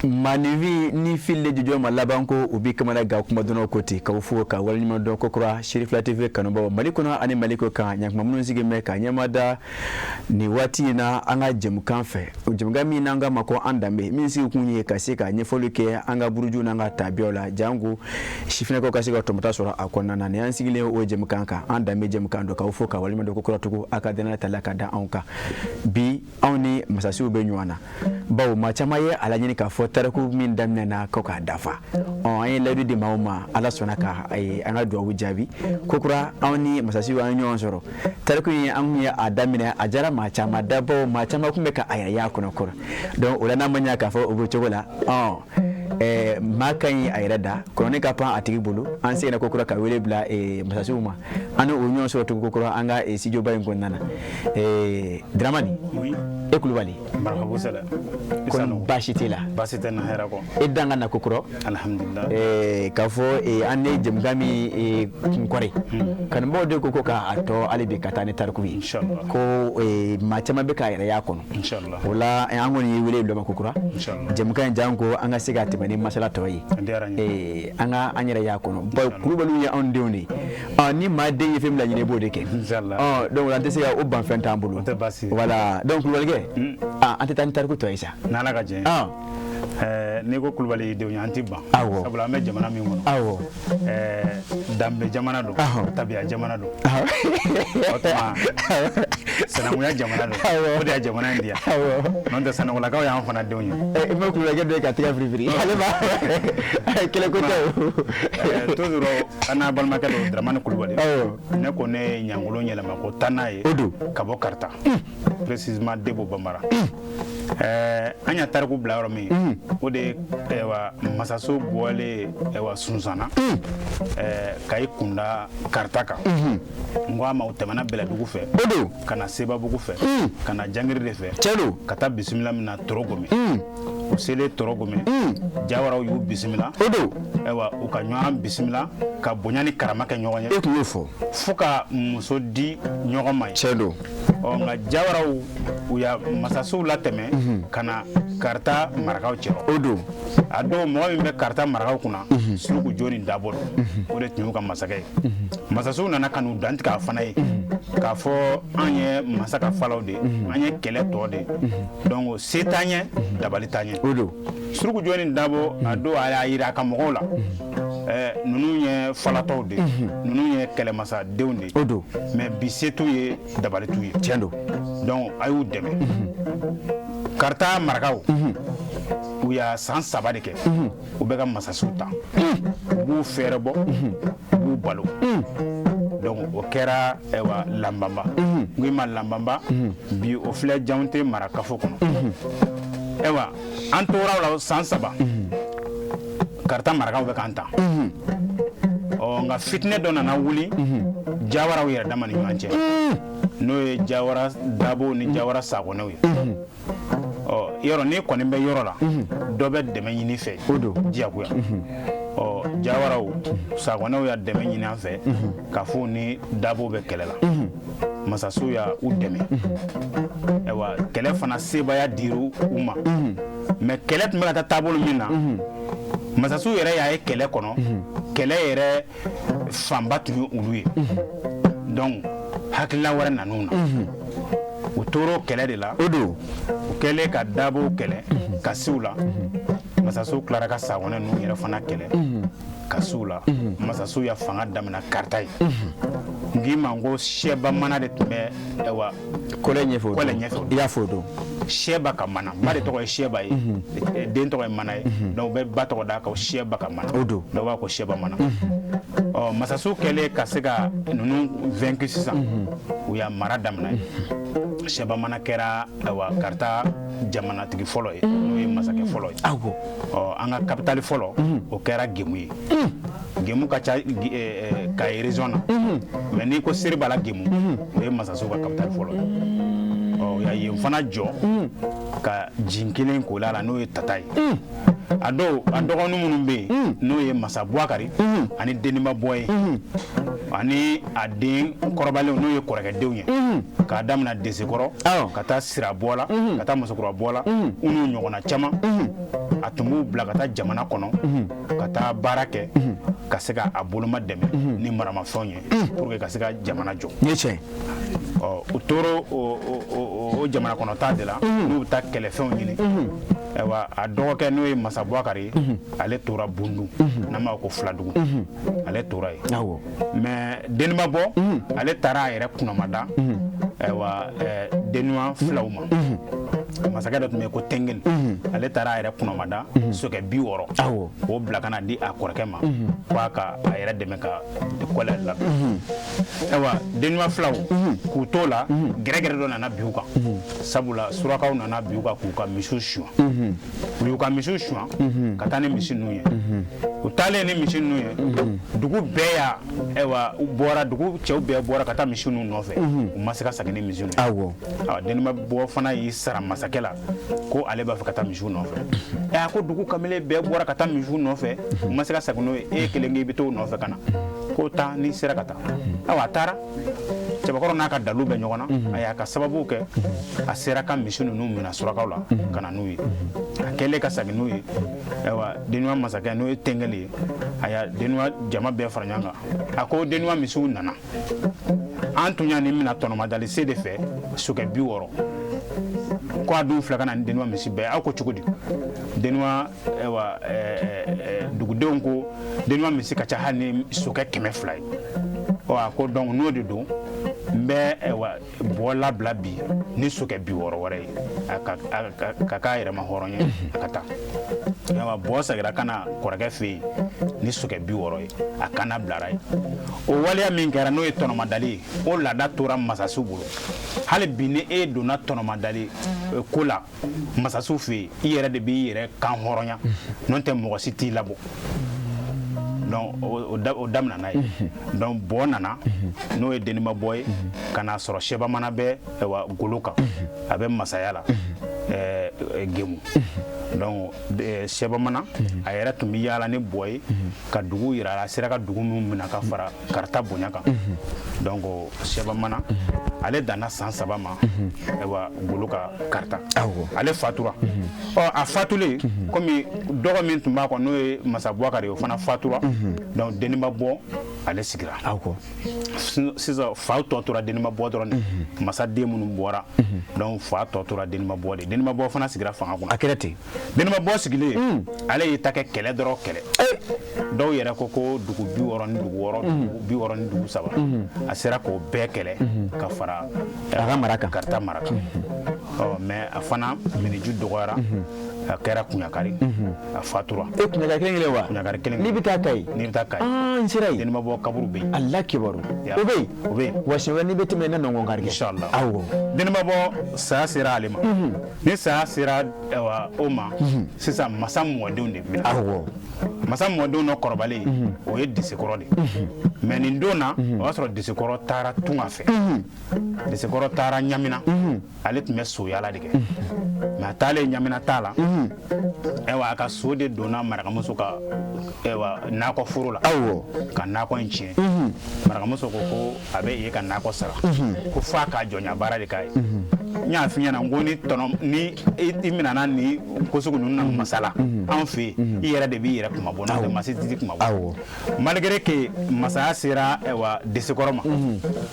Maaninfin ni fili jujɔ ma laban ko u b'i kamana gan kuma dɔnnaw ko ten k'aw fo ka waleɲuman dɔn kokura Serifila TV kanubaw Mali kɔnɔ ani Mali kɔ kan ɲankuma minnu sigilen bɛ ka ɲɛma da nin waati in na an ka jɛmukan fɛ jɛmukan min n'an k'a ma ko an danbe min sigi kun ye ka se ka ɲɛfɔli kɛ an ka buruju n'an ka tabiyaw la janko sifinnakaw ka se ka tɔmɔta sɔrɔ a kɔnɔna na nin y'an sigilen o jɛmukan kan an danbe jɛmukan don k'aw fo ka waleɲuman dɔn kokura tugun aw ka danaya tali la ka da anw kan bi anw ni masasiw bɛ ɲɔgɔn na bawo maa caman ye a laɲini k'a fɔ tariku min daminɛna ko k'a dafa ɔ an ye layidu di maaw ma ala sɔnna ka an ka dugawu jaabi kokura anw ni masasiw an ye ɲɔgɔn sɔrɔ tariku in an kun ye a daminɛ a diyara maa caman dabaw maa caman tun bɛ ka a yɛrɛ y'a kɔnɔ kɔrɔ donc o la n'a ma ɲɛ k'a fɔ o bɛ cogo la ɔ maa ka ɲi a yɛrɛ da kɔnɔni ka pan a tigi bolo an seginna kokura ka wele bila masasiw ma an ni o ɲɔgɔn sɔrɔ tugun kokura an ka studio ba in kɔnɔna na. Dramani e Kulubali ko baasi t'i la baasi tɛ na hɛrɛ kɔ e dan ka na kokura alhamdulillah k'a fɔ an ne jɛmukan min kunkɔrɔ kanubaw de ko ko k'a tɔ hali bi ka taa ni tariku ye ko maa caman bɛ k'a yɛrɛ y'a kɔnɔ o la an kɔni ye wele bila ma kokura jɛmukan in janko an ka se ka tɛmɛ ni masala tɔ ye an ka an yɛrɛ y'a kɔnɔ bawo Kulubaliw ye anw denw de ye ni maa den ye fɛn min laɲini i b'o de kɛ donc an tɛ se ka o ban fɛn t'an bolo voilà donc Kulubalikɛ an tɛ taa ni tariku tɔ ye sa n'Ala ka jɛn n'i ko Kulubali denw ye an tɛ ban sabula an bɛ jamana min kɔnɔ awɔ danbe jamana don tabiya jamana don o tuma sinankunya jamana don o de ye jamana in diya n'o tɛ Sanɔgɔlakaw y'an fana denw ye i ma Kulubalikɛ dɔ ye ka tɛgɛ firifiri ale b'a kɛlɛ ko tɛ o toujours an n'a balimakɛ don Dramani Kulubali ne ko ne ye ɲangolo yɛlɛma ko taa n'a ye o don ka bɔ Karita précisément Debo Bambara an y'a tariku bila yɔrɔ min o de ye ayiwa masaso bɔlen ayiwa Sunsanna ka i kunda Karita kan n ko a ma u tɛmɛna Bɛlɛdugu fɛ o don ka na Sebabugu fɛ ka na Jangiri de fɛ cɛ don ka taa bisimila min na Torogome u selen Torogome Jawaraw y'u bisimila o don ayiwa u ka ɲɔgɔn bisimila ka bonya ni karama kɛ ɲɔgɔn ye e tun y'o fɔ fo ka muso di ɲɔgɔn ma ye cɛ don ɔ nka Jawaraw u ya masasow latɛmɛ ka na Karita marakaw cɛ o don a don mɔgɔ min bɛ Karita marakaw kunna Suruku Joni Dabo don o de tun y'u ka masakɛ ye masasow nana ka n'u dantigɛ a fana ye k'a fɔ an ye masa ka falaw de ye an ye kɛlɛ tɔ de ye donc se t'an ye dabali t'an ye o don Suruku Joni Dabo a don a y'a yira a ka mɔgɔw la ninnu ye falatɔw de ye ninnu ye kɛlɛmasadenw de ye o don mais bi se t'u ye dabali t'u ye tiɲɛ don donc a y'u dɛmɛ Karita marakaw u y'a san 3 de kɛ u bɛ ka masasiw ta u b'u fɛɛrɛ bɔ u b'u balo donc o kɛra ayiwa Lanbanba n ko i ma Lanbanba bi o filɛ Jawunte mara kafo kɔnɔ ayiwa an tora o la san 3 Karita marakaw bɛ k'an ta ɔ nka fitinɛ dɔ nana wuli Jawaraw yɛrɛ dama ni ɲɔgɔn cɛ n'o ye Jawara Dabo ni Jawara Sakɔnɛw ye ɔ yɔrɔ n'i kɔni bɛ yɔrɔ la dɔ bɛ dɛmɛ ɲini fɛ o don diyagoya ɔ Jawaraw Sakɔnɛw y'a dɛmɛ ɲini an fɛ k'a fɔ u ni Dabo bɛ kɛlɛ la masasiw y'a u dɛmɛ ayiwa kɛlɛ fana sebaaya dir'u u ma mais kɛlɛ tun bɛ ka taa taabolo min na masasiw yɛrɛ y'a ye kɛlɛ kɔnɔ kɛlɛ yɛrɛ fanba tun ye olu ye donc hakilina wɛrɛ nan'u na u tor'o kɛlɛ de la o don u kɛlen ka Dabow kɛlɛ ka se u la masasiw tilara ka Sakɔnɛ ninnu yɛrɛ fana kɛlɛ ka se u la masasiw ya fanga daminɛ Karita ye n k'i ma n ko Sɛba Mana de tun bɛ ayiwa kɔlɛ ɲɛfɛ o kɔlɛ ɲɛfɛ i y'a fɔ o don Sɛba ka Mana ba de tɔgɔ ye Sɛba ye den tɔgɔ ye Mana ye donc u bɛ ba tɔgɔ d'a kan Sɛba ka Mana o don dɔw b'a ko Sɛba Mana ɔ masasiw kɛlen ka se ka ninnu vaincu sisan u y'a mara daminɛ Sɛba Mana kɛra ayiwa Karita jamanatigi fɔlɔ ye n'o ye masakɛ fɔlɔ ye awɔ ɔ an ka capitale fɔlɔ o kɛra Gemu ye Gemu ka ca Kayi région na mais n'i ko Seribala Gemu o ye masasiw ka capitale fɔlɔ ye ɔ u y'a yen fana jɔ ka jin kelen k'o la n'o ye Tata ye a dɔw a dɔgɔnin minnu bɛ yen n'o ye Masa Buwakari ani Deniba Bɔye ani a den kɔrɔbalenw n'o ye kɔrɔkɛdenw ye k'a daminɛ Desekɔrɔ ka taa Sirabɔ la ka taa Musokura bɔ la u n'u ɲɔgɔnna caman A tun b'u bila ka taa jamana kɔnɔ ka taa baara kɛ, ka se ka a boloma dɛmɛ ni maramafɛnw ye pour que ka se ka jamana jɔ. Nin ye tiɲɛ. Ɔ, u tora o jamana kɔnɔta de la, n'u bɛ taa kɛlɛfɛnw ɲini. Ayiwa, a dɔgɔkɛ, n'o ye Masa Bubakari ye, ale tora Bundu, n'an b'a ko Filadugu, ale tora yen. Mais Deniba Bɔ, ale taara a yɛrɛ kunnamada, ayiwa, Denuwa filaw ma. Masakɛ dɔ tun bɛ yen ko Tɛngeli, ale taara a yɛrɛ kunnamada sokɛ 60 k'o bila ka na di a kɔrɔkɛ ma, ko a ka a yɛrɛ dɛmɛ ka kɔlɛ labɛn. Ayiwa, Denuwa filaw k'u t'o la, gɛrɛgɛrɛ dɔ nana bin u kan, sabula surakaw nana bin u kan k'u ka misiw suɲɛ. U y'u ka misiw suɲɛ ka taa ni misi ninnu ye. U taalen ni misi ninnu ye, dugu bɛɛ y'a, ayiwa, u bɔra, dugu cɛw bɛɛ bɔra ka taa misi ninnu nɔfɛ, u ma se ka segin ni misi ninnu ye. Awa, Deniba Bɔ fana y'i sara masakɛ la ko ale b'a fɛ ka taa misiw nɔfɛ. Ɛ, a ko dugu kamalen bɛɛ bɔra ka taa misiw nɔfɛ, u ma se ka segin n'o ye, e kelen k'i bɛ t'o nɔfɛ ka na, ko taa n'i sera ka taa. Awa, a taara, cɛbakɔrɔ n'a ka dalu bɛ ɲɔgɔn na, a y'a ka sababu kɛ, a sera ka misi ninnu minɛ surakaw la ka na n'u ye. A kɛlen ka segin n'u ye, ayiwa, Denuwa masakɛ, n'o ye Tɛngɛli ye, a y'a Denuwa jama bɛɛ fara ɲɔgɔn kan. A ko Denuwa misiw nana, an tun y'a nin minɛ tɔnɔmadali se de fɛ sokɛ 60, ko a dun filɛ ka na ni Denuwa misi bɛɛ, aw ko cogo di? Denuwa, ayiwa, dugudenw ko Denuwa misi ka ca hali ni sokɛ 200 ye. Ɔ, a ko donc n'o de don, n bɛ, ayiwa, bɔ labila bi ni sokɛ 60 wɛrɛ ye, a ka k'a yɛrɛ ma hɔrɔn ye, a ka taa. Ayiwa, bɔ seginna ka na kɔrɔkɛ fɛ yen ni sokɛ 60 ye, a kana bilara ye. O waleya min kɛra, n'o ye tɔnɔmadali ye, o laada tora masasiw bolo hali bi. Ni e donna tɔnɔmadali ko la masasiw fɛ yen, i yɛrɛ de b'i yɛrɛ kan hɔrɔnya, n'o tɛ mɔgɔ si t'i labɔ. Donc o daminɛ n'a ye. Donc bɔ nana, n'o ye Deniba Bɔ ye, ka n'a sɔrɔ Sɛbamana bɛ, ayiwa, golo kan, a bɛ masaya la Gemu. Donc Sɛbamana a yɛrɛ tun bɛ yaala ni bɔ ye ka dugu yira a la, a sera ka dugu min minɛ ka fara Karata bonya kan. Donc Sɛbamana, ale danna san 3 ma, ayiwa, golo ka Karata. Ale fatura. Ɔ, a fatulen, komi dɔgɔ min tun b'a kɔ, n'o ye Masa Bubakari ye, o fana fatura. Donc Deniba Bɔ, ale sigira. Sisan fa tɔ tora Deniba Bɔ dɔrɔn de, masa den minnu bɔra. Donc fa tɔ tora Deniba Bɔ de. Deniba Bɔ fana sigira fanga kunna. A kɛra ten. Deniba Bɔ sigilen, ale y'i ta kɛ kɛlɛ dɔrɔn, kɛlɛ. Dɔw yɛrɛ ko dugu 60 ni dugu 6, dugu 60 ni dugu 3, a sera k'o bɛɛ kɛlɛ ka fara a ka mara kan. Karata mara kan. Ɔ, mais a fana miniju dɔgɔyara, a kɛra kunyakari, a fatura. E, kunyakari kelen kelen wa? Kunyakari kelen. N'i bɛ taa Kayi. N'i bɛ taa Kayi. Ah, n sera yen. Deniba Bɔ kaburu bɛ yen. Ala kibaru. O bɛ yen. O bɛ yen. Wa siɲɛ wɛrɛ n'i bɛ tɛmɛ, ne nɔngɔn kari kɛ. Inshallah. Awɔ. Deniba Bɔ saya sera ale ma. Ni saya sera, ayiwa, o ma sisan, masa mɔdenw de bɛ na. Masa mɔdenw dɔ kɔrɔbalen, o ye Desekɔrɔ de ye. Mais nin don na, o y'a sɔrɔ Desekɔrɔ taara tunga fɛ. Desekɔrɔ taara Ɲamina, ale tun bɛ soyala de kɛ. Mais a taalen Ɲamina t'a la, ayiwa, a ka so de donna marakamuso ka, ayiwa, nakɔ foro la ka nakɔ in tiɲɛ. Marakamuso ko a bɛ e ka nakɔ sara, ko f'a ka jɔnya baara de k'a ye. N y'a f'i ɲɛna n ko ni tɔnɔ ni i minɛna ni ko sugu ninnu na masala anw fɛ yen, i yɛrɛ de b'i yɛrɛ kunmabɔ, n'o tɛ maa si t'i kunmabɔ. Malgré que masaya sera, ayiwa, Desekɔrɔ ma,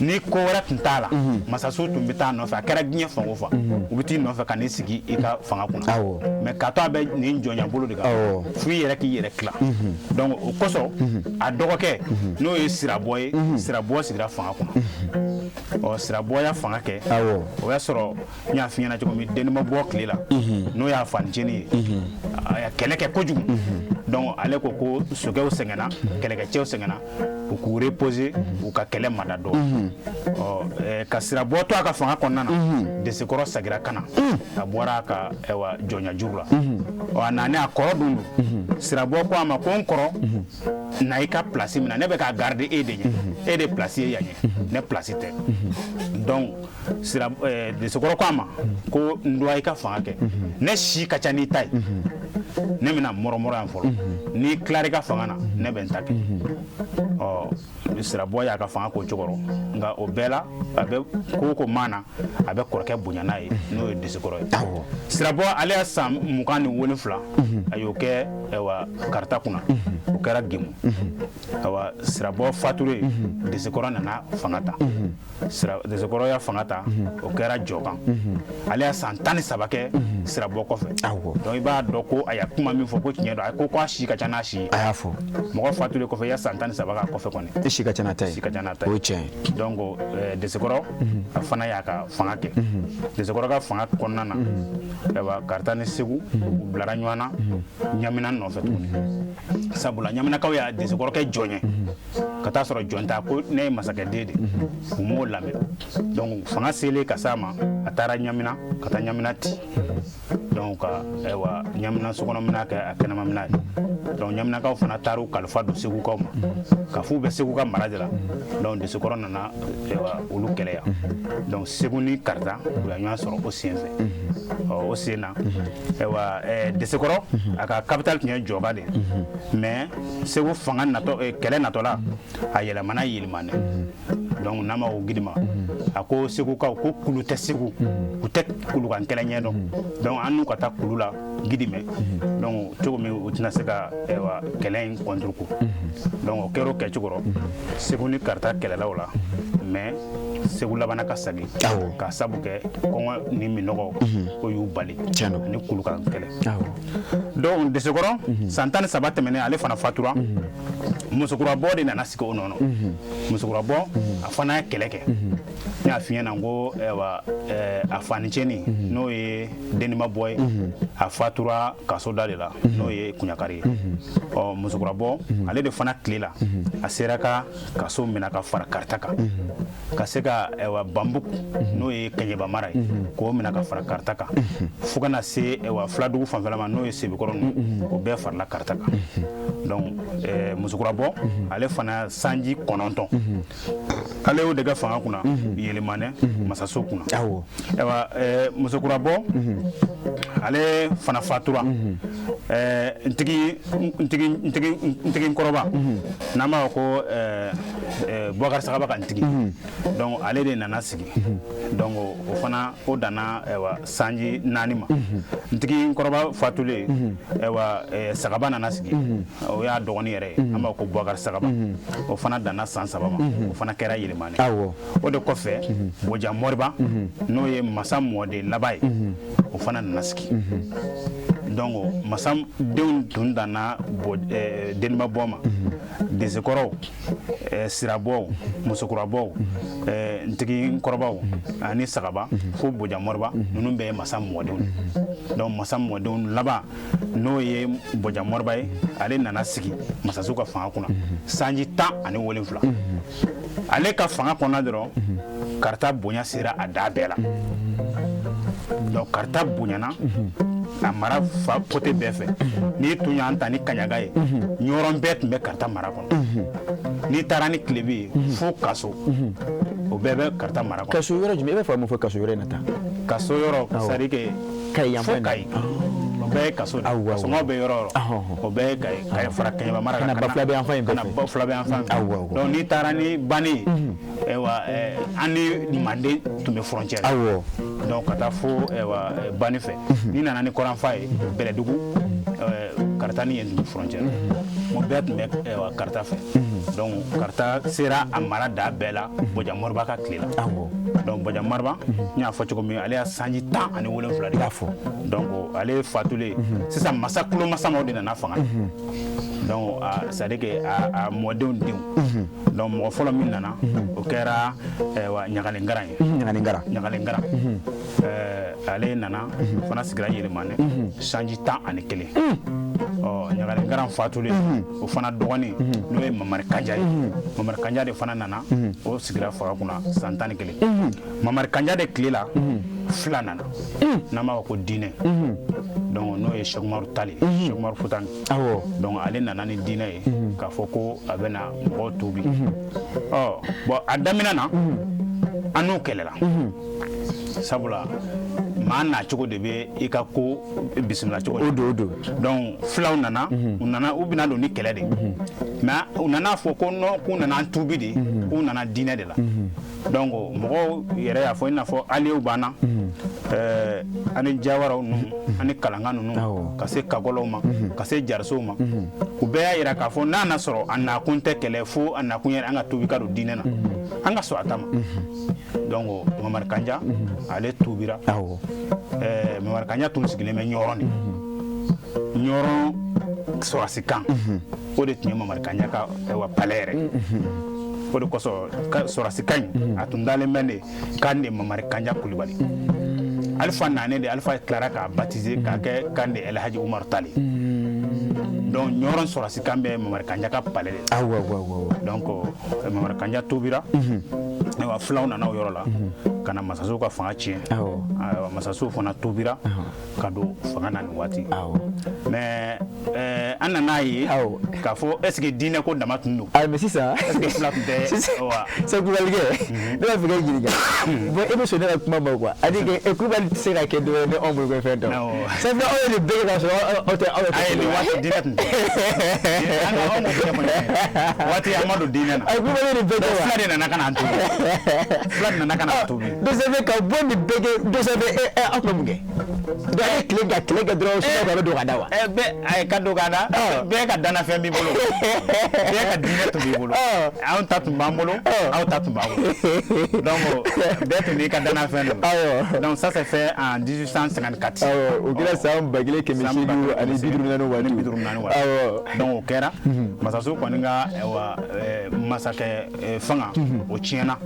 ni ko wɛrɛ tun t'a la, masasiw tun bɛ taa nɔfɛ. A kɛra diɲɛ fan o fan, u bɛ t'i nɔfɛ ka n'i sigi i ka fanga kunna. Mais k'a to a bɛ nin jɔnya bolo de kan, fo i yɛrɛ k'i yɛrɛ tila. Donc o kosɔn, a dɔgɔkɛ, n'o ye Sirabɔ ye, Sirabɔ sigira fanga kunna. Ɔ, Sirabɔ ya fanga kɛ. O y'a sɔrɔ n y'a f'i ɲɛna cogo min, Deniba Bɔ tile la, n'o y'a fanicinin ye, a ya kɛlɛ kɛ kojugu. Donc ale ko sokɛw sɛgɛnna, kɛlɛkɛcɛw sɛgɛnna, u k'u reposer, u ka kɛlɛ mada dɔɔni. Ɔ, ka Sirabɔ to a ka fanga kɔnɔna na, Desekɔrɔ sagira ka na, a bɔra a ka, ayiwa, jɔnya juru la. Ɔ, a nana, a kɔrɔ dun don. Sirabɔ ko a ma ko n kɔrɔ, na i ka place minɛ, ne bɛ k'a garder e de ɲɛ, e de place ye yan ye, ne place tɛ. Donc sira Desekɔrɔ ko a ma ko n dɔgɔ, i ka fanga kɛ, ne si ka ca n'i ta ye, ne bɛna mɔrɔmɔrɔ yan fɔlɔ, n'i tilara i ka fanga na, ne bɛ n ta kɛ. Ɔ, Sirabɔ y'a ka fanga k'o cogo rɔ, nka o bɛɛ la, a bɛ ko o ko maa na, a bɛ kɔrɔkɛ bonya n'a ye, n'o ye Desekɔrɔ ye. Sirabɔ, ale ya san 27, a y'o kɛ, ayiwa, Karata kunna, o kɛra Gemu. Ayiwa, Sirabɔ fatulen, Desekɔrɔ nana fanga ta. Desekɔrɔ ya fanga ta, o kɛra Jɔkan. Ale ya san 13 kɛ Sirabɔ kɔfɛ. Donc i b'a dɔn ko a ya kuma min fɔ ko tiɲɛ don. A ko a si ka ca n'a si ye. A y'a fɔ. Mɔgɔ fatulen kɔfɛ, i ya san 13 k'a kɔfɛ kɔni, e si ka ca n'a ta ye. Si ka ca n'a ta ye. O ye tiɲɛ ye. Donc Desekɔrɔ, a fana y'a ka fanga kɛ. Desekɔrɔ ka fanga kɔnɔna na, ayiwa, Karata ni Segu, u bilara ɲɔgɔn na Ɲamina nɔfɛ tuguni, sabula Ɲaminakaw y'a Desekɔrɔ kɛ jɔn ye ka taa sɔrɔ jɔn ta ko ne ye masakɛden de, u m'o lamɛn. Donc fanga selen ka s'a ma, a taara Ɲamina ka taa Ɲamina ci. Donc ka, ayiwa, Ɲamina sokɔnɔmina kɛ a kɛnɛmamina ye. Donc Ɲaminakaw fana taar'u kalifa don Segukaw ma ka f'u bɛ Segu ka mara de la. Donc Desekɔrɔ nana, ayiwa, olu kɛlɛ yan. Donc Segu ni Karata, u ya ɲɔgɔn sɔrɔ o sen fɛ. Ɔ, o sen na, ayiwa, Desekɔrɔ, a ka capitale tun ye Jɔka de ye, mais Segu fanga natɔ, kɛlɛ natɔla, a yɛlɛmana Yelimane. Donc n'a ma ko Gidima, a ko Segukaw ko kulu tɛ Segu, u tɛ kulukan kɛlɛ ɲɛ dɔn, donc an n'u ka taa kulu la Gidimɛ. Donc cogo min u tɛna se ka, ayiwa, kɛlɛ in contre ko. Donc o kɛra o kɛcogo rɔ, Segu ni Karata kɛlɛla o la, mais Segu labanna ka segin ka sabu kɛ kɔngɔ ni minɔgɔ o y'u bali ani kulukan kɛlɛ. Donc Desekɔrɔ, san 13 tɛmɛnen, ale fana fatura. Musokurabɔ de nana sigi o nɔ na. Musokurabɔ, a fana ye kɛlɛ kɛ. Ne y'a f'i ɲɛna ko, ayiwa, a fanicɛnin, n'o ye Denima bɔ ye, a fatura kaso da de la, n'o ye Kuɲakari ye. Ɔ, Musokurabɔ, ale de fana tile la, a sera ka kaso minɛ ka fara Karata kan, ka se ka, ayiwa, Banbugu, n'o ye Kɛɲɛba mara ye, k'o minɛ ka fara Karata kan, fo ka na se, ayiwa, Filadugu fanfɛla ma, n'o ye Sebekɔrɔ ninnu, o bɛɛ farala Karata kan. Donc Musokurabɔ, ale fana sanji 9, ale y'o de kɛ fanga kunna Yelimanɛ masaso kunna. Ayiwa, Musokurabɔ, ale fana fatura. Ntigi ntigi ntigi ntigi kɔrɔba, n'an b'a fɔ ko Bubakari Sagaba ka ntigi, donc ale de nana sigi. Donc o fana, o danna, ayiwa, sanji 4 ma. Ntigi kɔrɔba fatulen, ayiwa, Sagaba nana sigi, o y'a dɔgɔnin yɛrɛ ye, an b'a fɔ ko Bubakari Sagaba. O fana danna san 3 ma, o fana kɛra Yelimane. O de kɔfɛ, Bojan Moriba, n'o ye masa mɔden laban ye, o fana nana sigi. Donc masa denw tun danna Deniba bɔ ma, Desekɔrɔw, Sirabɔw, Musokurabɔw, ntigi kɔrɔbaw ani Sagaba fo Bojan Moriba, ninnu bɛɛ ye masa mɔdenw. Donc masa mɔdenw laban, n'o ye Bojan Moriba ye, ale nana sigi masaso ka fanga kunna sanji 17. Ale ka fanga kɔnɔna dɔrɔn, Karata bonya sera a da bɛɛ la. Donc Karata bonyana a mara fa côté bɛɛ fɛ. N'i tun y'an ta ni Kaɲaga ye, Ɲɔrɔn bɛɛ tun bɛ Karata mara kɔnɔ. N'i taara ni Tilebi ye fo Kaso, o bɛɛ bɛ Karata mara kɔnɔ. Kaso yɔrɔ jumɛn? I b'a fɔ mun fɔ kaso yɔrɔ in na tan? Kaso yɔrɔ, c'est à dire que Kayi yan fo Kayi, o bɛɛ ye kaso de ye. Kasomaw bɛ yɔrɔ o yɔrɔ, o bɛɛ ye Kayi, Kayi fara Kɛɲɛba mara kan. Ka na Bafulabe yan fan in bɛɛ fɛ. Ka na Bafulabe yan fan fɛ. Donc n'i taara ni Bani ye, ayiwa, an ni Manden tun bɛ frontière. Donc ka taa fo, ayiwa, Bani fɛ. N'i nana ni Kɔrɔnfa ye, Bɛlɛdugu, Karata ni yen tun bɛ frontière. O bɛɛ tun bɛ, ayiwa, Karata fɛ. Donc Karata sera a mara da bɛɛ la Bojan Moriba ka tile la. Donc Bojan Moriba, n y'a fɔ cogo min, ale y'a sanji 17 de. I y'a fɔ. Donc ale fatulen sisan, masa kulomasamaw de nana fanga. Donc c'est à dire que a mɔdenw denw. Donc mɔgɔ fɔlɔ min nana, o kɛra, ayiwa, Ɲagalengaran ye. Ɲagalengaran. Ɲagalengaran, ale nana fana sigira Yelimane sanji 11. Ɔ, Ɲagalengaran fatulen, o fana dɔgɔnin, n'o ye Mamari Kanja ye, Mamari Kanja de fana nana, o sigira fanga kunna san 11. Mamari Kanja de tile la, fila nana, n'an b'a fɔ ko diinɛ. Donc n'o ye Sɛkumaru Tali, Sɛkumaru Futani. Donc ale nana ni diinɛ ye k'a fɔ ko a bɛna mɔgɔw tuubi. Ɔ, bon, a daminɛ na, An n'u kɛlɛla, sabula maa nacogo de bɛ i ka ko bisimila cogo. O don, o don. Donc fulaw nana, u nana, u bɛna don ni kɛlɛ de, mais u nana fɔ ko non, k'u nana an tuubi de, k'u nana diinɛ de la. Donc mɔgɔw yɛrɛ y'a fɔ, i n'a fɔ alliés b'an na, ani jawaraw ninnu, ani kalanka ninnu, ka se kagɔlɔw ma, ka se jarisow ma. U bɛɛ y'a yira k'a fɔ n'a na sɔrɔ a nakun tɛ kɛlɛ, fo a nakun yɛrɛ an ka tuubi ka don diinɛ na, an ka sɔn a ta ma. Donc Mamari Kanja, ale tuubira. Mamari Kanja tun sigilen bɛ Ɲɔrɔn de, Ɲɔrɔn sɔrɔsikan, o de tun ye Mamari Kanja ka palais yɛrɛ. O de kosɔn sɔrɔsikan in, a tun dalen bɛ de kan de Mamari Kanja Kulubali. Alifa nanen de, Alifa tilara k'a baptiser k'a kɛ kan de Elhaji Umaru Tali. Donc Ɲɔrɔn sɔrɔsikan bɛ Mamari Kanja ka palais de. Awɔ awɔ awɔ Donc Mamari Kanja tuubira. Ayiwa, fulaw nana o yɔrɔ la ka na masasiw ka fanga tiɲɛ. Ayiwa, masasiw fana tuubira ka don fanga na nin waati. Mais an nana ye k'a fɔ est ce que diinɛ ko dama tun don? Ayi, mais sisan est ce que fula tun tɛ? Sisan Kulubalikɛ, ne b'a fɛ ka ɲininka. Bon, e bɛ sɔn ne ka kuma ma quoi, ani que Kulubali tɛ se ka kɛ dɔ wɛrɛ ni anw bolo fɛn tɛ. Ça fait aw ye nin bɛɛ kɛ k'a sɔrɔ aw tɛ aw Ayi, nin waati diinɛ tun tɛ. An ka anw ko kɛ kɔni, waati an ma don diinɛ na. Ayi, Kulubali ye nin bɛɛ kɛ wa? Fula de nana ka na an tuubi, fula de nana ka na an tuubi. Donc ça fait ka bɔ nin bɛɛ kɛ, donc ça fait aw tun bɛ mun kɛ? Donc a ye tile ka kɛlɛ kɛ dɔrɔn, sisan a bɛ don ka da wa? Bɛɛ ayi, ka don ka da, bɛɛ ka dannafɛn b'i bolo, bɛɛ ka diinɛ tun b'i bolo. Anw ta tun b'an bolo, aw ta tun b'aw bolo. Donc bɛɛ tun n'i ka dannafɛn don. Donc ça s'est fait en 1854. Awɔ, o kɛra san 1854 waati. 54 waati. Donc o kɛra masasiw kɔni ka masakɛ fanga, o tiɲɛna.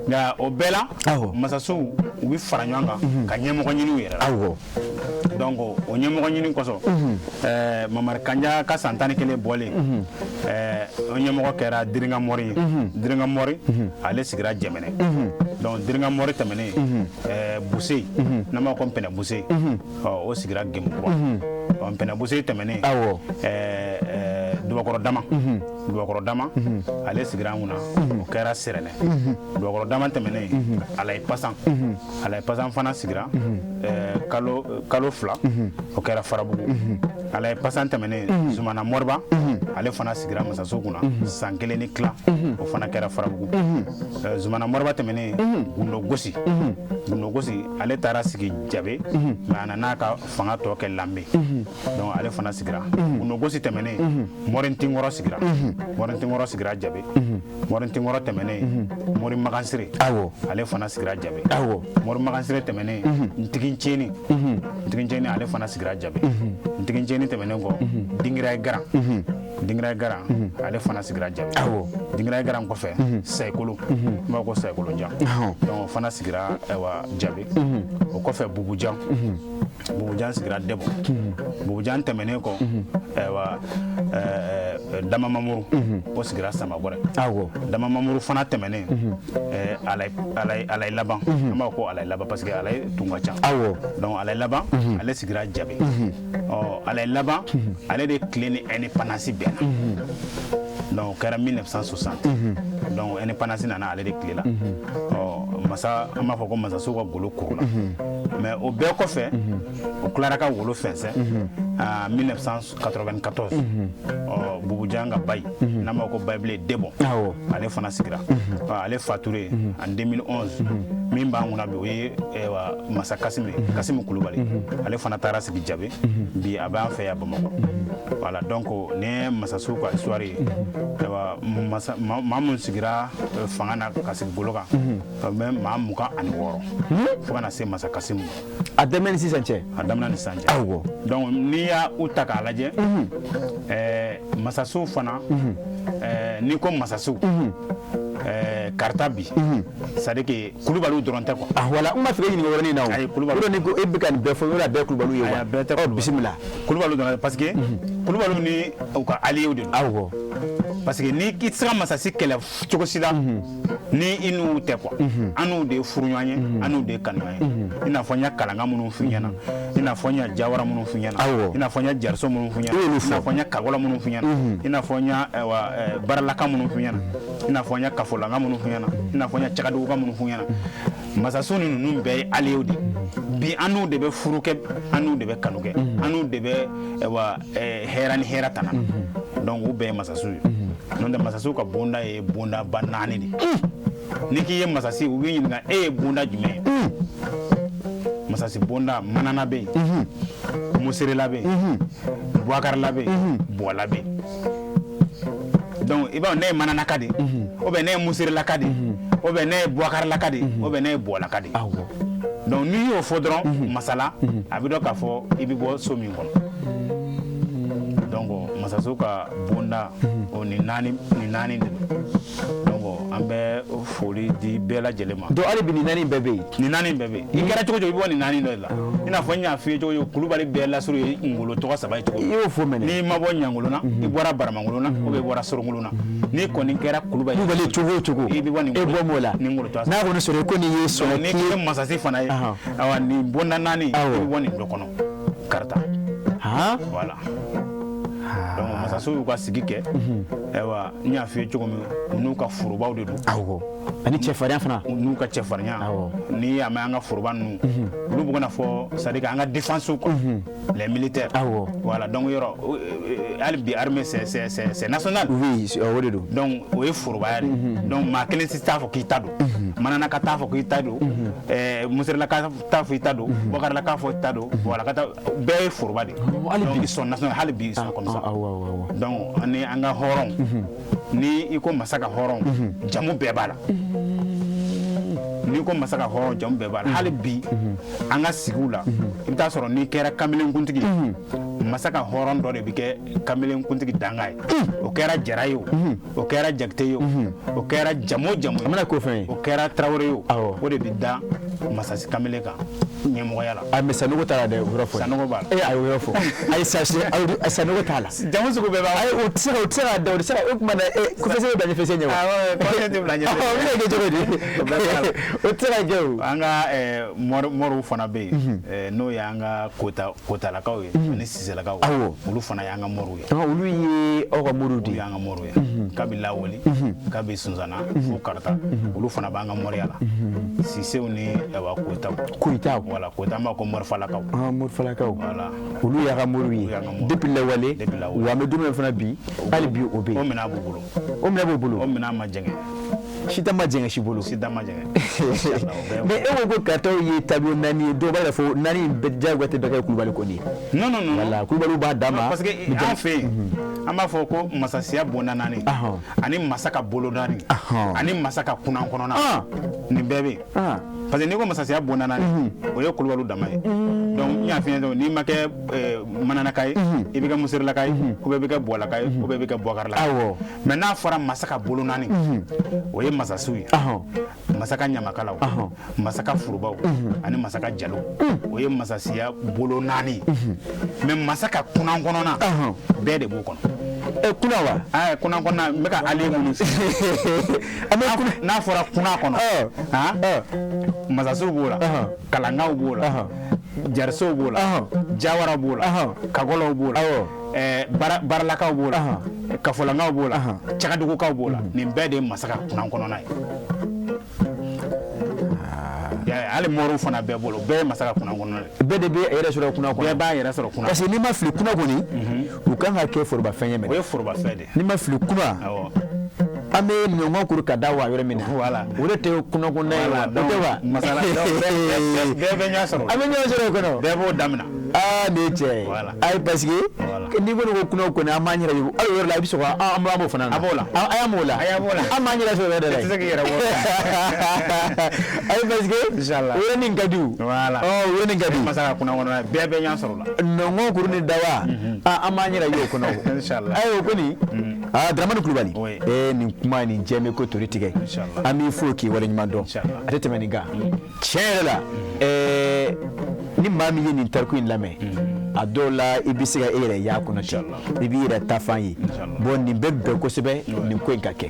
Nka o bɛɛ la, masasiw u bɛ fara ɲɔgɔn kan ka ɲɛmɔgɔ ɲini u yɛrɛ la. Donc o ɲɛmɔgɔ ɲini kosɔn, Mamari Kanja ka san 11 bɔlen, o ɲɛmɔgɔ kɛra Dirinka Mɔri ye. Dirinka Mɔri, ale sigira Jɛmɛnɛ. Donc Dirinka Mɔri tɛmɛnen, Buse, n'an b'a fɔ ko Npɛnɛ Buse, o sigira Gemukura. Ɔ, Npɛnɛ Buse tɛmɛnen, Dubakɔrɔ Dama, Dubakɔrɔ Dama, ale sigira an kunna, o kɛra Sɛrɛnɛ. Dubakɔrɔ Dama tɛmɛnen, Alayi Pasan, Alayi Pasan fana sigira kalo 2, o kɛra Farabugu. Alayi Pasan tɛmɛnen, Zumana Mɔriba, ale fana sigira masaso kunna san 1 ni tila, o fana kɛra Farabugu. Zumana Mɔriba tɛmɛnen, Gundo Gosi, Gundo Gosi, ale taara sigi Jabe, mais a nana ka fanga tɔ kɛ Lanbe. Donc ale fana sigira. Gundo Gosi tɛmɛnen, Mɔri Ntinkɔrɔ sigira, Mɔri Ntinkɔrɔ sigira Jabe. Mɔri Ntinkɔrɔ tɛmɛnen, Mɔri Magansire, ale fana sigira Jabe. Mɔri Magansire tɛmɛnen, Ntiginceni, Ntiginceni, ale fana sigira Jabe. Ntiginceni tɛmɛnen kɔ, Dingira Garan, Dingira Garan, ale fana sigira Jabe. Dingira Garan kɔfɛ, Sayikolo, n b'a fɔ ko Sayikolo Jan, donc o fana sigira, ayiwa, Jabe. O kɔfɛ, Bubujan, Bubujan sigira Dɛbɔ. Bubujan tɛmɛnen kɔ, ayiwa, Dama Mamuru, o sigira Samagɔrɛ. Dama Mamuru fana tɛmɛnen, Alayi Laban, an b'a fɔ ko Alayi Laban parce que Alayi tun ka ca. Donc Alayi Laban, ale sigira Jabe. Ɔ, Alayi Laban, ale de tile ni indépendance bɛnna. Donc o kɛra 1960. Donc indépendance nana ale de tile la. Ɔ, masa, an b'a fɔ ko masasiw ka golo kurula. Mais o bɛɛ kɔfɛ, o tilara ka wolo fɛnsɛn en 1994. Ɔ, Bubujan ka bayi, n'an b'a fɔ ko Bayibilen Debɔ, ale fana sigira. Ale fature en 2011. Min b'an kunna bi, o ye masa Kasimi, Kasimi Kulubali, ale fana taara sigi Jabe. Bi a b'an fɛ yan Bamakɔ. Voilà, donc nin ye masasiw ka histoire ye. Ayiwa, masa maa mun sigira fanga na ka sigi golo kan, bɛ maa 26 fo ka na se masa Kasimu ma. A daminɛ ni sisan cɛ. A daminɛ ni sisan cɛ. Donc n'i y'a u ta k'a lajɛ, masasiw fana, n'i ko masasiw, Karita bi, c'est à dire que kulubaliw dɔrɔn tɛ quoi. Ah voilà, n b'a fɛ k'e ɲininka o yɔrɔnin na o. Ayi, kulubaliw. O de ni ko e bɛ ka nin bɛɛ fɔ, yɔrɔ a bɛɛ ye kulubaliw ye wa? Ayi, a bɛɛ tɛ. Ɔ, bisimila. Kulubaliw dɔrɔn tɛ, parce que kulubaliw ni u ka alliés de don. Parce que ni i tɛ se ka masasi kɛlɛ cogo si la ni i n'u tɛ quoi. An n'u de ye furuɲɔgɔn ye, an n'u de ye kanuɲɔgɔn ye. I n'a fɔ n ye kalanka minnu f'i ɲɛna, i n'a fɔ n ye jawara minnu f'i ɲɛna, i n'a fɔ n ye jariso minnu f'i ɲɛna, i n'a fɔ n ye kakɔlɔ minnu f'i ɲɛna, i n'a fɔ n ye baralaka minnu f'i ɲɛna, i n'a fɔ n ye kafolaka minnu f'i ɲɛna, i n'a fɔ n ye cagaduguka minnu f'i ɲɛna. Masasiw ni ninnu bɛɛ ye alliés de. Bi an n'u de bɛ furu kɛ, an n'u de bɛ kanu kɛ, an n'u de bɛ hɛrɛ ni hɛrɛ tana. Donc u bɛɛ ye masasiw ye. N'o tɛ masasiw ka bonda ye bondaba 4 de. N'i k'i ye masasi, u b'i ɲininka e ye bonda jumɛn ye. Masasi bonda manana bɛ yen, muserela bɛ yen, buwakarila bɛ yen, buwala bɛ yen. Donc i b'a dɔn ne ye mananaka de ye, ou bien ne ye muserelaka de ye, ou bien ne ye buwakarila de ye, ou bien ne ye buwalaka de ye. Donc n'i y'o fɔ dɔrɔn masala, a bɛ dɔn k'a fɔ i bɛ bɔ so min kɔnɔ. Donc masasiw ka bonda o ni naani de don. Donc an bɛ foli di bɛɛ lajɛlen ma. Donc hali bi nin 4 bɛɛ bɛ yen. Nin 4 bɛɛ bɛ yen. I kɛra cogo cogo i bɛ bɔ nin 4 dɔ de la. I n'a fɔ n y'a f'i ye cogo cogo Kulubali bɛɛ lasuru ye ngolo tɔgɔ 3 ye cogo min. I y'o fɔ mɛnɛ. N'i ma bɔ ɲangolo na, i bɔra baramangolo na, ou bien i bɔra sorongolo na. N'i kɔni kɛra Kulubali Kulubali cogo o cogo, i bɛ bɔ nin e bɔ m'o la. Nin ngolo tɔgɔ 3. N'a kɔni sɔrɔ ko nin ye sɔrɔ. N'i kɛra masasi fana ye, awa nin bonda 4 i bɛ bɔ nin dɔ kɔnɔ. Karata. Voilà. Donc masasiw y'u ka sigi kɛ. Ayiwa n y'a f'i ye cogo min, u n'u ka forobaw de don. Awɔ. Ani cɛfarinya fana. U n'u ka cɛfarinya. Awɔ. N'i y'a mɛn an ka foroba ninnu, olu bɛ kana fɔ c'est à dire an ka défense quoi. Les militaires. Awɔ. Voilà, donc yɔrɔ hali bi armée c'est national. Oui, o de don. Donc o ye forobaya de ye. Donc maa kelen si t'a fɔ k'i ta don. Mananaka t'a fɔ k'i ta don. Muserelaka t'a fɔ i ta don. Bɔkarila fɔ i ta don. Voilà, ka taa bɛɛ ye foroba de ye. Hali bi ils sont nationaux, hali bi ils sont comme ça. Awɔ. Donc ani an ka hɔrɔnw, ni i ko masa ka hɔrɔnw, jamu bɛɛ b'a la. N'i ko masa ka hɔrɔn, jamu bɛɛ b'a la. Hali bi an ka sigiw la, i bɛ taa sɔrɔ n'i kɛra kamelenkuntigi ye, masa ka hɔrɔn dɔ de bɛ kɛ kamelenkuntigi danga ye. O kɛra Jara ye o, o kɛra Jakite ye o, o kɛra jamu o jamu ye, a mana k'o fɛn ye, o kɛra Tarawele ye o, o de bɛ da masasi kamalen kan ɲɛmɔgɔya la. A mais Sanogo t'a la dɛ, o yɔrɔ fɔ. Sanogo b'a la. A y'o yɔrɔ fɔ. Ayi Sanogo t'a la. Jamu sugu bɛɛ b'a la. Ayi o tɛ se ka da, o tɛ se ka o tuma na kɔfɛ se bɛ bila ɲɛfɛ ɲɛ wa. Awɔ, kɔfɛ tɛ bila ɲɛfɛ. O bɛna kɛ cogo di? O tɛ se ka kɛ o. An ka moriw fana bɛ yen, n'o y'an ka kotalakaw ye ani siselakaw. Awɔ. Olu fana y'an ka moriw ye. Olu ye aw ka moriw de ye. Olu y'an ka moriw ye. Kabi Lawoli, kabi Sunzana fo Karata, olu fana b'an ka moriya la. Sisew ni Koyitaw. Koyitaw. Voilà, Koyita an b'a fɔ ko morifalakaw. Morifalakaw. Voilà. Olu y'a ka moriw ye. Depuis lawale. Depuis lawale. Wa an bɛ don min na fana bi, hali bi o bɛ yen. O minɛn b'u bolo. O minɛn b'u bolo. O minɛn ma jɛngɛ. Si ta ma jɛngɛ si bolo. Si ta ma jɛngɛ. Mais e ko Karataw ye taabolo 4 ye, dɔw b'a yira fɔ 4 in bɛɛ diyagoya tɛ bɛɛ kɛ Kulubali kɔni ye. Non non non. Voilà, Kulubaliw b'a dan ma. Parce que an fɛ yen, an b'a fɔ ko masasiya bonda 4, ani masa ka bolo 4, ani masa ka kunan kɔnɔna, nin bɛɛ bɛ yen. Parce que n'i ko masasiya bonda 4, o ye Kulubaliw dama ye. Donc n y'a f'i ɲɛna, n'i ma kɛ mananaka ye, i bɛ kɛ muserelaka ye, ou bien i bɛ kɛ buwalaka ye, ou bien i bɛ kɛ buwakarila ye. Mais n'a fɔra masa ka bolo 4, o ye masasiw ye. Masa ka ɲamakalaw, masa ka forobaw, ani masa ka jalow, o ye masasiya bolo 4. Mais masa ka kunan kɔnɔna, bɛɛ de b'o kɔnɔ. Kunan wa? Kunan kɔnɔna, n bɛ ka ale minnu n'a fɔra kunan kɔnɔ, masasiw b'o la, kalankaw b'o la, jarisow b'o la, jawaraw b'o la, kakɔlɔw b'o la, baralakaw b'o la, kafolankaw b'o la, cagadugukaw b'o la. Nin bɛɛ de ye masa ka kunan kɔnɔna ye. Hali moriw fana bɛɛ bolo, bɛɛ ye masa ka kunan kɔnɔna ye. Bɛɛ de bɛ a yɛrɛ sɔrɔ kunan kɔnɔ. Bɛɛ b'a yɛrɛ sɔrɔ kunan. Parce que n'i ma fili kunan kɔni, u kan ka kɛ forobafɛn ye mɛnɛ. O ye forobafɛn de ye. N'i ma fili kunan, an bɛ ɲɔgɔn kuru ka da wa yɔrɔ min na. Voilà. O de tɛ kunan kɔnɔna ye wa? O tɛ wa? Masala bɛɛ bɛ ɲɔgɔn sɔrɔ. An bɛ ɲɔgɔn sɔrɔ o kɔnɔ. Bɛɛ b'o daminɛ. Aa nin ye tiɲɛ ye. Ayi parce que n'i ko ko kunan kɔni an b'an yɛrɛ ye hali o yɔrɔ la i bɛ sɔrɔ an b'o fana na. A b'o la. A y'an b'o la. A y'an b'o la. An b'an yɛrɛ sɔrɔ o yɛrɛ la. I tɛ se k'i yɛrɛ bɔ. Ayi parce que Inchallah. o yɔrɔnin ka di o. Voilà. Ɔ o yɔrɔnin ka di. Masa ka kunan kɔnɔna bɛɛ bɛ ɲɔgɔn sɔrɔ o la. Nɔngɔn kuru ni dawa. An b'an yɛrɛ ye o kɔnɔ. Inchallah. Ayi o kɔni. Dramani Kulubali. Nin kuma nin jɛ bɛ ko tori tigɛ. Inchallah. An b'i fo k'i waleɲuman dɔn. Inchallah. A tɛ tɛmɛ nin kan. Tiɲɛ yɛrɛ la, ni maa min ye nin tariku in lamɛn, A dɔw la, i bɛ se ka e yɛrɛ y'a kɔnɔ ten, i b'i yɛrɛ ta fan ye. Bon, nin bɛ bɛn kosɛbɛ nin ko in ka kɛ.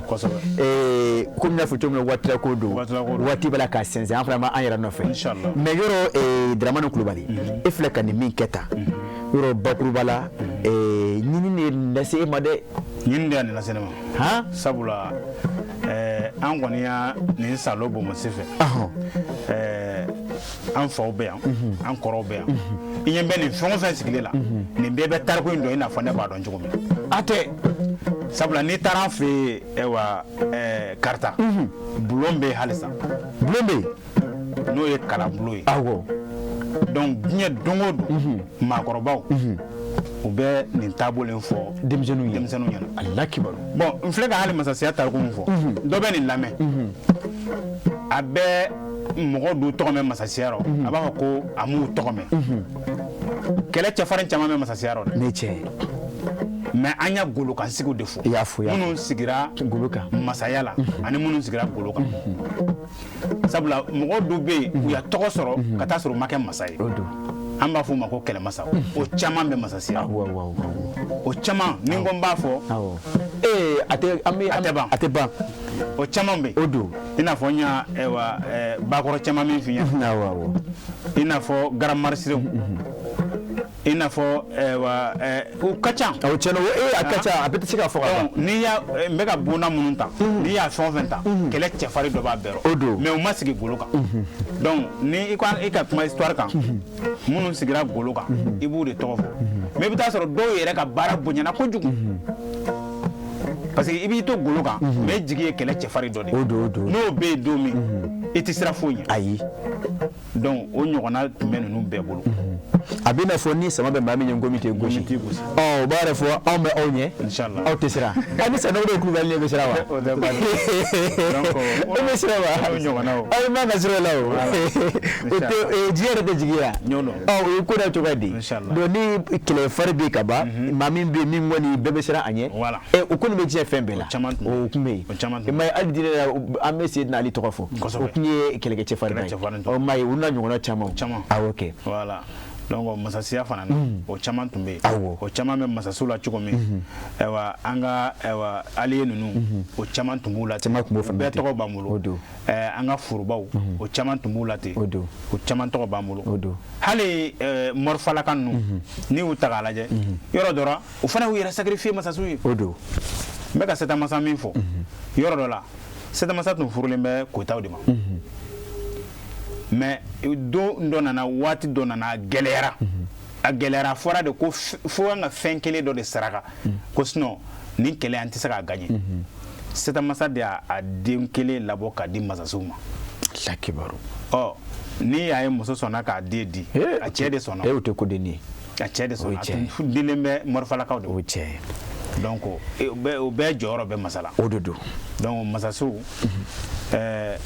Komi n y'a fɔ cogo min na, waati la ko don, waati b'a la ka sɛnsɛn, an fana b'an yɛrɛ nɔfɛ. Mais yɔrɔ, Dramane Kulubali, e filɛ ka nin min kɛ tan, yɔrɔ bakuruba la, ɲini de nin lase e ma dɛ. Ɲini de y'a nin lase ne ma. Sabula an kɔni y'a nin salo bonbonsi fɛ. An faw bɛ yan, an kɔrɔw bɛ yan. I ɲɛ bɛ nin fɛn o fɛn sigilen la, nin bɛɛ bɛ tariku in dɔn i n'a fɔ ne b'a dɔn cogo min. A tɛ. Sabula n'i taara an fɛ yen, ayiwa, Karita, bulon bɛ yen halisa. Bulon bɛ yen. N'o ye kalanbulon ye. Donc diɲɛ don o don, maakɔrɔbaw, u bɛ nin taabolo in fɔ denmisɛnninw ye. Denmisɛnninw ɲɛna. Ala kibaru. Bon, n filɛ ka hali masasiya tariku min fɔ, dɔ bɛ nin lamɛn, a bɛ mɔgɔ dɔw tɔgɔ mɛn masasiya rɔ, a b'a fɔ ko a m'u tɔgɔ mɛn. Kɛlɛ cɛfarin caman bɛ masasiya rɔ dɛ. Ne cɛ. Mais an y'a golokansigiw de fɔ. I y'a fɔ, i y'a fɔ. Minnu sigira golo kan masaya la ani minnu sigira golo kan. Sabula mɔgɔ dɔw bɛ yen, u y'a tɔgɔ sɔrɔ ka taa sɔrɔ u ma kɛ masa ye. O don. An b'a fɔ o ma ko kɛlɛmasa. O caman bɛ masasiya. Awɔ. O caman, ni n ko n b'a fɔ. Awɔ, ee, a tɛ an bɛ. A tɛ ban. A tɛ ban. O caman bɛ yen. O don. I n'a fɔ n y'a, ayiwa, bakɔrɔ caman min f'i ɲɛna. Awɔ awɔ. I n'a fɔ garamarisiriw, i n'a fɔ, ayiwa, u ka ca. Awɔ, tiɲɛ na, ee, a ka ca, a bɛɛ tɛ se ka fɔ ka ban. Donc n'i y'a, n bɛ ka bonda minnu ta, n'i y'a fɛn o fɛn ta, kɛlɛ cɛfarin dɔ b'a bɛɛ rɔ. O don. Mais u ma sigi golo kan. Donc ni i ko i ka kuma histoire kan, minnu sigira golo kan, i b'u de tɔgɔ fɔ. Mais i bɛ taa sɔrɔ dɔw yɛrɛ ka baara bonyana kojugu. Parce que i b'i to golo kan, mais jigi ye kɛlɛ cɛfarin dɔ de ye. O don, o don. N'o bɛ yen don min, i tɛ siran foyi ɲɛ. Ayi. Donc o ɲɔgɔnna tun bɛ ninnu bɛɛ bolo. A bɛ n'a fɔ ni sama bɛ maa min ɲɛ, ngomi tɛ gosi. T'i gosi. Ɔ, o b'a yɛrɛ fɔ anw bɛ aw ɲɛ. Inchallah. Aw tɛ siran. A ni Sanogo de Kulubali ɲɛ bɛ siran wa? O tɛ baasi ye. Donc e bɛ siran wa? O ɲɔgɔnna o. Aw man ka siran o la o. O tɛ diɲɛ yɛrɛ tɛ jigi yan. Ɲ'o dɔn. Ɔ, o ye ko da cogoya di. Inchallah. Donc ni kɛlɛ fari bɛ ka ban, maa min bɛ yen min kɔni bɛɛ bɛ siran a ɲɛ. Voilà. Ɛ, o kɔni bɛ diɲɛ fɛn bɛɛ la. O caman tun bɛ yen. O tun bɛ yen. O caman tun I m'a ye, hali diinɛ la, an bɛ Seydina Ali tɔgɔ fɔ. Kosɛbɛ. O tun ye kɛlɛkɛ cɛfarin Kɛlɛ cɛfarin ye. Ɔ, m'a ye, olu n'a ɲɔgɔnna caman. Caman. Awɔ kɛ. Voilà. Donc masasiya fana na, o caman tun bɛ yen. O caman bɛ masasiw la cogo min, ayiwa, an ka, ayiwa, alliés ninnu, o caman tun b'u la ten. Caman tun b'o fana bɛɛ ten. tɔgɔ b'an bolo. O don. An ka forobaw, o caman tun b'u la ten. O don. O caman tɔgɔ b'an bolo. O don. Hali morifalaka ninnu, n'i y'u ta k'a lajɛ yɔrɔ dɔ la, o fana y'u yɛrɛ sacrifier masasiw ye. O don. N bɛ ka Sɛtamasa min fɔ, yɔrɔ dɔ la, Sɛtamasa tun furulen bɛ Koyitaw de ma. Mais don dɔ nana, waati dɔ nana, a gɛlɛyara. A gɛlɛyara, a fɔra de ko fo an ka fɛn kelen dɔ de saraka, ko sinon nin kɛlɛ an tɛ se k'a gagner. Sɛtamasa de y'a den kelen labɔ k'a di masasiw ma. La kibaru. Ɔ, ni y'a ye muso sɔnna k'a den di, a cɛ de sɔnna. E, o tɛ ko denni ye. A cɛ de O ye sɔnna, a tiɲɛ. tun dilen bɛ morifalakaw de O ma. ye tiɲɛ ye. Donc o bɛɛ jɔyɔrɔ bɛ masa la. O de don. Donc masasiw,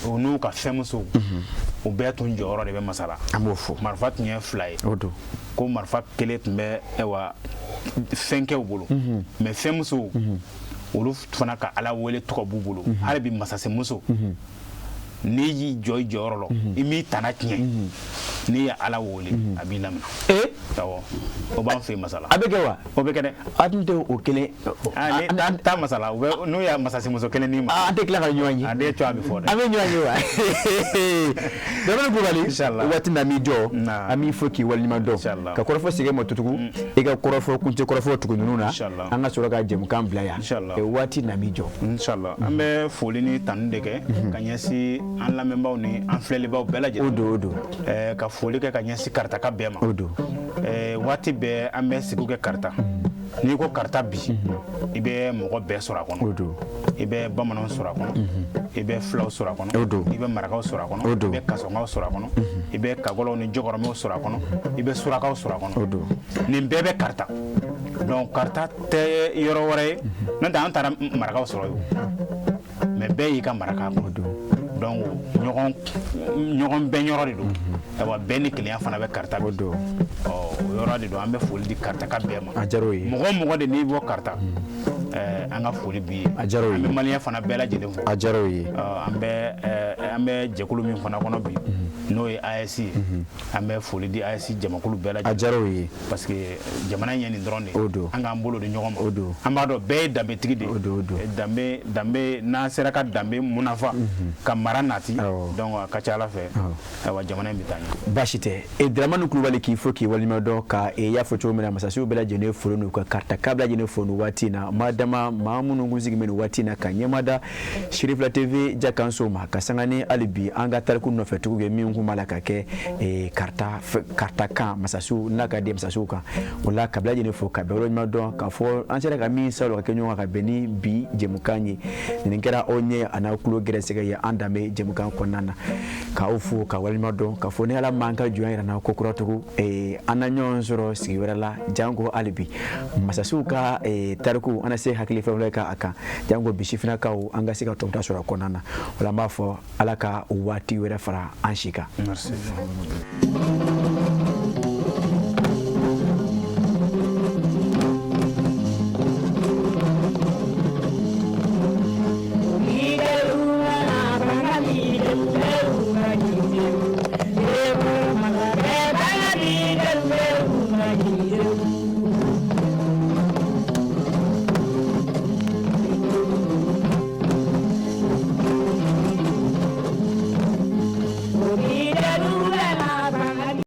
u n'u ka fɛnmusow, u bɛɛ tun jɔyɔrɔ de bɛ masa la. An b'o fɔ. Marifa tun ye fila ye. O don. Ko marifa kelen tun bɛ, ayiwa, fɛnkɛw bolo, mais fɛnmusow, olu fana ka Ala wele tɔgɔ b'u bolo. Hali bi masasimuso, n'i y'i jɔ i jɔyɔrɔ la, i m'i tana tiɲɛ, n'i ye Ala wele, a b'i lamina. Awɔ, o b'an fɛ yen masa la. A bɛ kɛ wa? O bɛ kɛ dɛ. A tun tɛ o kelen. Ah, ni taa masa la, u bɛ n'u ye masasimuso kelen d'i ma. An tɛ tila ka ɲɔgɔn ye. A den cɔ a bɛ fɔ dɛ. An bɛ ɲɔgɔn ye wa? Dramane Kulubali. Inchallah. Waati min an b'i jɔ, Na. an b'i fo k'i waleɲuman dɔn. Inchallah. Ka kɔrɔfɔ segin ma tugun, i ka kɔrɔfɔ kuncɛ kɔrɔfɔ tugu ninnu na. Inchallah. An ka sɔrɔ ka jɛmukan bila yan. Inchallah. Waati na b'i jɔ. Inshallah, an bɛ foli ni tanu de kɛ ka ɲɛsin an lamɛnbaaw ni an filɛlibaaw bɛɛ lajɛlen. O don, o don. Ka foli kɛ ka ɲɛsin Karitaka bɛɛ ma. O don. Waati bɛɛ an bɛ sigi kɛ Karita. N'i ko Karita bi, i bɛ mɔgɔ bɛɛ sɔrɔ a kɔnɔ. O don. I bɛ bamananw sɔrɔ a kɔnɔ, i bɛ fulaw sɔrɔ a kɔnɔ, O don. i bɛ marakaw sɔrɔ a kɔnɔ, O don. i bɛ kasɔnkaw sɔrɔ a kɔnɔ, i bɛ kagɔlɔw ni jɔkɔrɔmɛw sɔrɔ a kɔnɔ, i bɛ surakaw sɔrɔ a kɔnɔ. O don. Nin bɛɛ bɛ Karita. Donc Karita tɛ yɔrɔ wɛrɛ ye, n'o tɛ an taara marakaw sɔrɔ yen, mais bɛɛ y'i ka maraka kɔnɔ. Donc ɲɔgɔn bɛn yɔrɔ de don. Ayiwa, bɛn ni kelenya fana bɛ Karita bi. O don. Ɔ, o yɔrɔ de don, an bɛ foli di Karitaka bɛɛ ma. A diyara o ye. Mɔgɔ o mɔgɔ de n'i bɔ Karita, an ka foli b'i ye. A diyara o ye. An bɛ maliyɛn fana bɛɛ lajɛlen fo. A diyara o ye. An bɛ jɛkulu min fana kɔnɔ bi, n'o ye AES ye, an bɛ foli di AES jamakulu bɛɛ A lajɛlen, diyara o ye. parce que jamana in ye nin dɔrɔn de ye. O don. An k'an bolo di ɲɔgɔn ma. O don. An b'a dɔn bɛɛ ye danbetigi de ye. O don, o don. Danbe, n'an sera ka danbe munafa ka mara nati, donc a ka ca Ala fɛ, ayiwa, jamana in bɛ taa ɲɛ. Baasi tɛ. E Dramani Kulubali, k'i fo k'i waleɲuman dɔn ka e y'a fɔ cogo min na, masasiw bɛɛ lajɛlen fo n'u ka Karita bɛɛ lajɛlen fo nin waati in na. Maa dama maa minnu kun sigi bɛ nin waati in na ka ɲɛma da Sirifila TV jakanso ma ka sanga ni hali bi an ka tariku nɔfɛtigiw ye min kun b'a la ka kɛ Karita Karita kan masasiw n'a ka di masasiw kan. O la ka bɛɛ lajɛlen fo ka bɛɛ waleɲuman dɔn k'a fɔ an sera ka min sɔrɔ ka kɛ ɲɔgɔn kan ka bɛn ni bi jɛmukan ye. Nin kɛra aw ɲɛ a n'aw tulo gɛrɛsɛgɛ ye an danbe jɛmukan kɔnɔna na, k'aw fo ka waleɲuman dɔn k'a fɔ ni Ala m'an ka jɔnya yira n na ko kura tugun, an na ɲɔgɔn sɔrɔ sigi wɛrɛ la. Janko hali bi masasiw ka tariku, an na se hakili fɛn wɛrɛ kan a kan, janko bi sifinnakaw an ka se ka tɔmɔta sɔrɔ a kɔnɔna na. O la an b'a fɔ Ala ka waati wɛrɛ fara an si kan. Merci.